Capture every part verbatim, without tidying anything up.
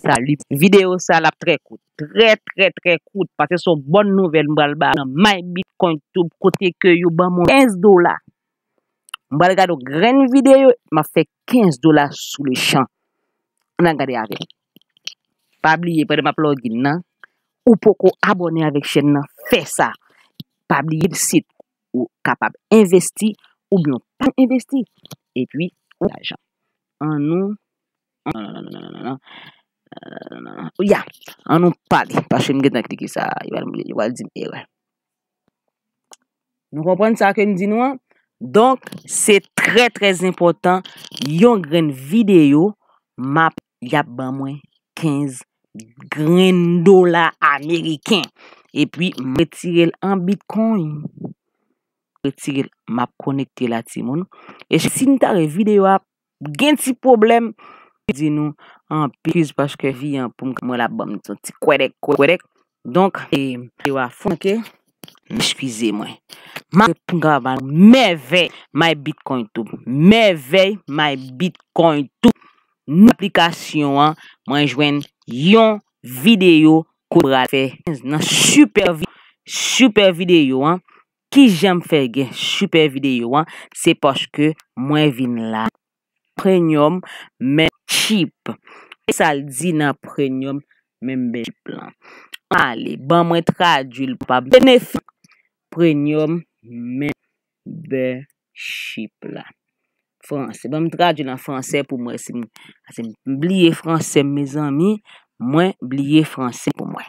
Salut. Videyo sa l ap trè kout. Trè, trè, trè kout. Paske se yon bòn nouvèl m pral ba nan My Bitcoin Tube kote ke yo ban mwen kenz dola. M pral gade yon grenn videyo, m ap fè kenz dola sou le chan. Ann al gade avè m. Pa bliye, pandan m ap login nan, ou poko abòne avèk chèn nan, fè sa. Pa bliye sit ou kapab envesti oubyen w pa envesti. Epi, ou lajan. An nou, ya, an nou pale, paske m gentan klike sa, yo pral, yo pral di m erè. Nou konprann sa ke m di nou an? Donk, se trè, trè enpòtan, yon grenn videyo, m ap, y ap ban mwen kenz grenn dola ameriken. Epi, m retire l an bitcoin. Retire l, m ap konekte la, timoun. E si n ta wè videyo a gen ti pwoblèm, di nou anpil eskiz paske vi an pou m, mwen l ap ban m yon ti kwèdèk, kwèdèk. Donk, e, videyo a fon, oke? Eskize mwen. M ap pou m kapab ba nou mèvèy My Bitcoin Tube. Mèvèy My Bitcoin Tube. Nan aplikasyon an, mwen jwenn yon videyo kote m pral fè nan sipè vi-, sipè videyo an. Kijan m fè gen sipè videyo an? Se paske mwen vin la. Premium membership. E sa l di nan premium membership lan? Ale, ban mwen tradui l pou pa benefis premium membership la. Franse. Ban m tradui l an franse pou mwen si m, si m bliye franse m, mezanmi. Mwen bliye franse pou mwen.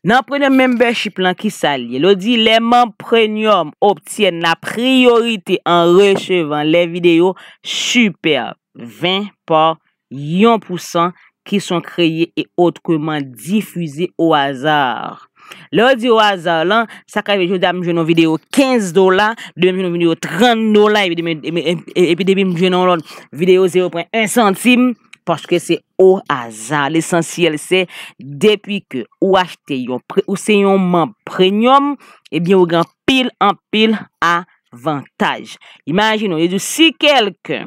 Nan premium membership lan, ki sa l ye? Li di, les membres premium obtiennent la priorité en recevant les vidéos super vingt par yon pou san qui sont créées et autrement diffusées au hasard. Lè yo di au hasard lan, sa ka rive jodi a m jwenn yon videyo kenz dola, demen m jwenn yon videyo trant dola, epi demen, epi, epi, epi depi m jwenn yon lòt videyo zewo pwen en santim, paske se au hasard. Lesansyèl se, depi ke ou achte yon pre-, ou se yon manm premium, ebyen ou gen anpil, anpil avantaj. Imajine w, yo di w, si kèlken,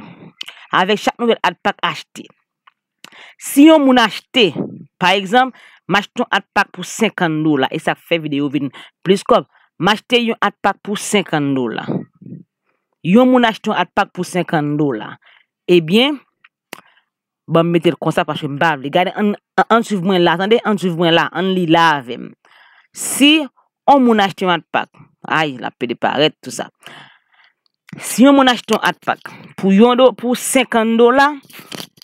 avèk chak nouvèl Adpack achte, si yon moun achte, pa egzanp, m achte yon Adpack pou senkant dola, e sa k fè videyo vin plis kòb. M achte yon Adpack pou senkant dola. Yon moun achte yon Adpack pou senkant dola. Ebyen, ban m mete l konsa paske m pa vle. Gade, ann, ann, ann swiv mwen la, tande, ann swiv mwen la, ann li la avè m. Si yon moun achte yon Adpack, ay, l ap pede parèt, tou sa. Si yon moun achte yon Adpack pou yon do-, pou senkant dola,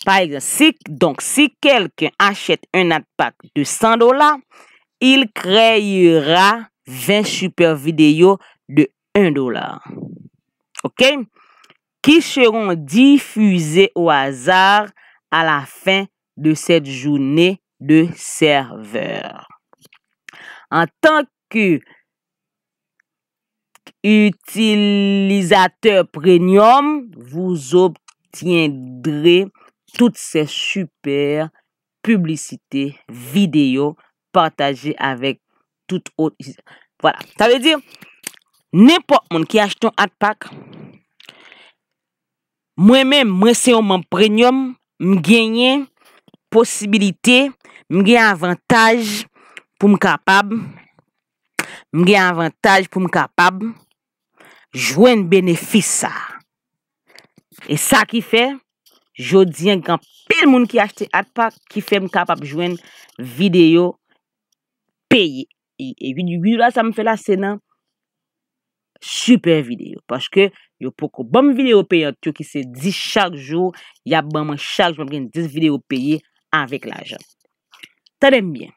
pa egzanp, si, donc, si quelqu'un achète un Adpack de cent dollars, il créera vingt super vidéos de un dollar. OK? Qui seront diffusées au hasard à la fin de cette journée de serveur. En tant que utilisateur premium, vous obtiendrez toutes ces super publicités vidéo partagées avec tout autre. Voilà. Sa vle di, nenpòt moun ki achte yon Adpack, mwen menm, mwen se yon manm premium, m genyen posibilite, m gen avantaj pou m kapab, m gen avantaj pou m kapab jwenn benefis sa. E sa ki fè, jodi a, gen anpil moun ki achte Adpack, ki fè m kapab jwenn videyo peye. E, e vid-, videyo la, sa m fè la, se nan super videyo. Paske yo poko ban m videyo peyant yo ki se dis chak jou, y ap ban mwen chak jou, m ap gen dis videyo peye avèk lajan. Tande m byen.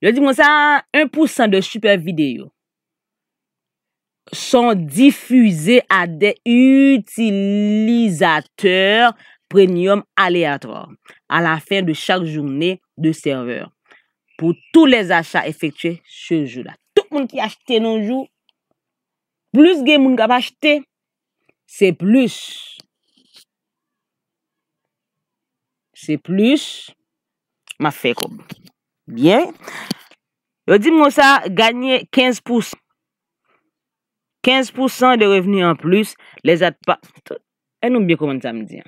Yo di m konsa, un pour cent de super vidéos sont diffusées à des utilisateurs premium aléatoires à la fin de chaque journée de serveur pour tous les achats effectués ce jour-là. Tout moun ki achte nan jou, plis gen moun k ap achte, se plis, se plis m ap fè kòb. Byen. Yo di m konsa, gagner quinze pour cent. Quinze pour cent de revenus en plus, les Adpack. Èske nou byen konprann sa m di an?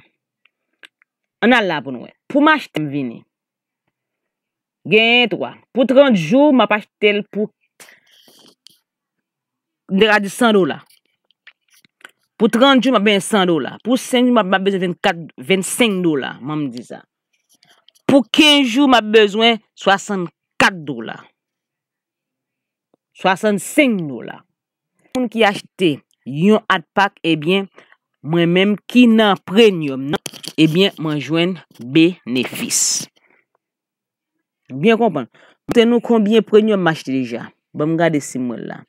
Ann al la pou n wè. Pou m achte, m vini. Genyen twa. Pou trant jou, m ap achte l pou, m te ka di san dola. Pou trant jou, m ap benyen san dola. Pou senk jou, m ap, m ap bezwen vennkat, vennsenk dola. Ban m di sa. Pou kenz jou, m ap bezwen swasannkat dola. Swasannsenk dola. Moun ki achte yon adpak, ebyen, mwen menm ki nan premium nan, ebyen, mwen jwenn benefis. Byen konprann. Montre nou konbyen premium m achte deja. Ban m gade si m wè l la.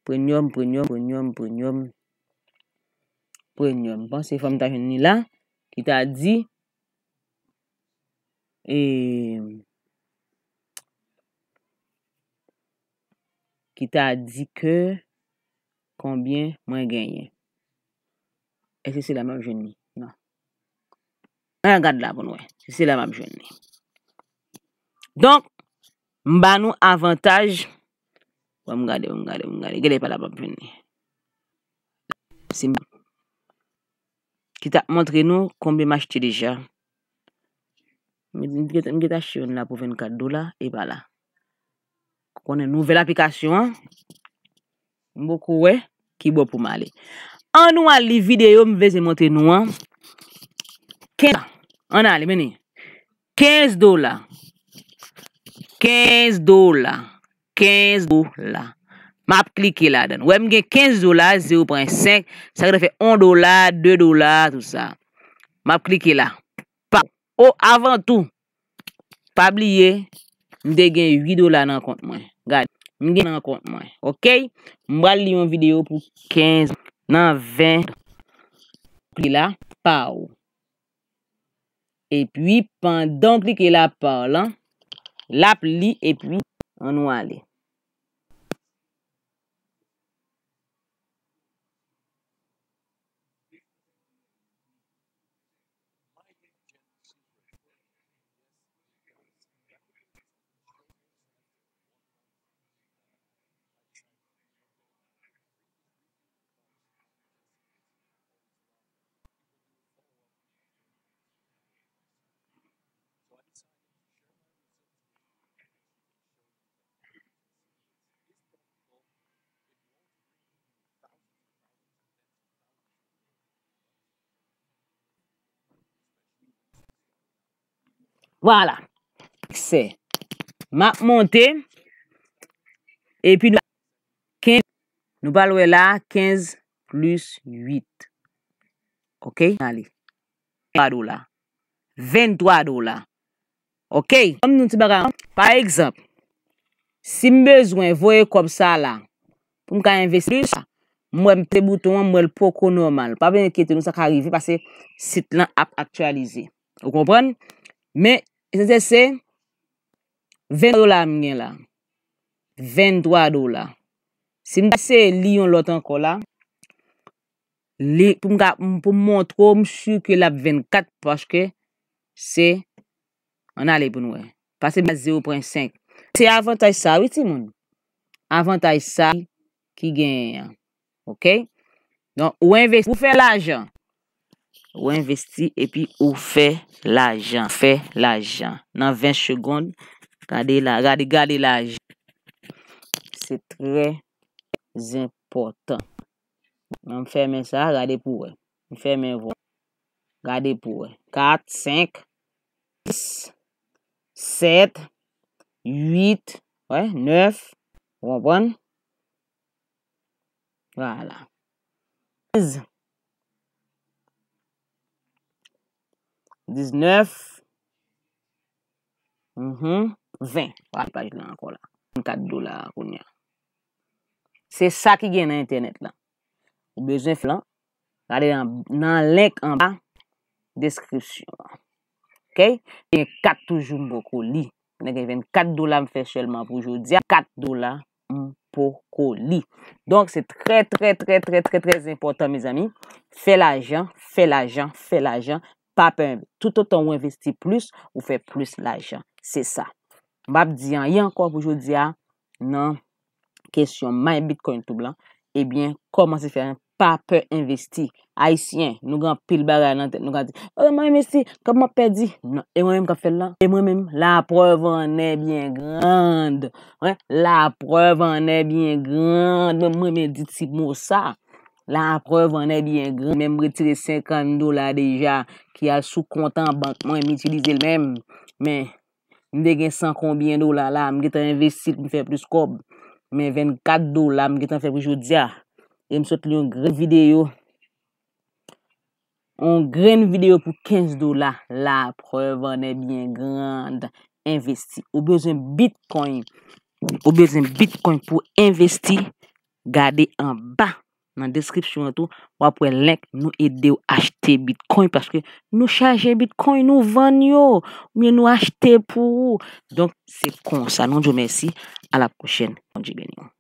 Premium, premium, premium, premium, premium. M panse fò m ta jwenn li la, ki ta di, e, ki ta di ke konbyen mwen genyen. Èske se la m ap jwenn li? Non. Ann gad la pou n wè si se la m ap jwenn li. Donk, m ba nou avantaj. Bon, m gade, m gade, m gade. Gade pa la m ap jwenn li. Si m, ki t ap montre nou konbyen m achte deja. M, m, m gentan achte youn la pou vennkat dola, e pa la. Ou konnen nouvèl aplikasyon an, m poko wè ki bò pou m ale. Ann nou al li videyo m veze montre nou an. Kenz, ann ale, mennen. Kenz dola. Kenz dola. Kenz dola. M ap klike ladan l. Wè m gen kenz dola, zewo pwen senk. Sa k fè yon dola, de dola, tout sa. M ap klike la. Pa. O, avan tou, pa bliye, m te gen uit dola nan kont mwen. Gade, m gen nan kont mwen. Oke? M pral li yon videyo pou kenz nan ven. Li la, pa w. Epi, pandan w klike la pa w lan, l ap li, epi, ann nou ale. Vwala. Siksè. M ap monte. Epi nou, kenz, nou pral wè la, kenz plis uit. Oke? Ale. Venntrwa dola. Venntrwa dola. Oke? Ban m di w ti bagay an. Pa egzanp, si m bezwen voye kòb sa la, pou m ka envesti plis, m wè m te bouton an, m wè l poko nòmal. Pa byen enkyete nou, sa ka rive, paske sit lan ap aktyalize. Ou konprann? Men, esansyèl se venntrwa dola m gen la. Venntrwa dola. Si m ta eseye li yon lòt ankò la, li, pou m ka, pou m montre w, m si ke l ap vennkat, paske se, ann ale pou n wè. Pase m a zewo pwen senk. Se avantaj sa, wi, timoun. Avantaj sa ki genyen an. Oke? Donk, ou envesti, ou fè lajan. Ou envesti epi ou fè lajan. Fè lajan. Nan ven segonn, gade la, gade, gade lajan. Se trè enpòtan. An m fèmen sa, gade pou wè. M fèmen vwa. Gade pou wè. Kat, senk, sis, sèt, uit, wè, nèf. Ou konprann? Vwala. Kenz. Diznèf. Mhm. Ven. Wè paj lan ankò la. Vennkat dola kounye a. Se sa ki gen nan entènèt lan. Ou bezwen fè lan. Gade nan, nan link anba deskripsyon an. Oke? Gen kat toujou m poko li. Mwen gen vennkat dola m fè sèlman pou jodi a. Kat dola m poko li. Donk, se trè, trè, trè, trè, trè, trè enpòtan, mezanmi. Fè lajan, fè lajan, fè lajan. Pa pè. Toutotan ou envesti plis, ou fè plis lajan. Se sa. M p ap di anyen ankò pou jodi a nan kesyon My Bitcoin Tube lan. Ebyen, kòmanse fè pa pè envesti. Ayisyen, nou gen anpil bagay nan tèt nou ka di, "Oh, mwen envesti, kòb mwen ap pèdi." Non, e mwen menm k ap fè l la. E mwen menm, la preuve en est bien grande. Wi, la preuve en est bien grande. Mwen, mwen renmen di ti mo sa. La preuve en est bien grande. Menm retire senkant dola deja ki al sou kont an bank mwen, m itilize l menm. Men, m te gen san konbyen dola la, m gentan envesti l pou m fè plis kòb. Men vennkat dola m gentan fè pou jodi a. E m sot li yon grenn videyo. Yon grenn videyo pou kenz dola. La preuve en est bien grande. Envesti. Ou bezwen Bitcoin. Ou bezwen Bitcoin pou envesti. Gade anba nan deskripsyon an tou, w ap wè link nou ede w achte Bitcoin paske nou chaje Bitcoin, nou vann yo, oubyen nou achte pou ou. Donk, se konsa. Nou di w mèsi. A la pwochèn. Bondye beni w.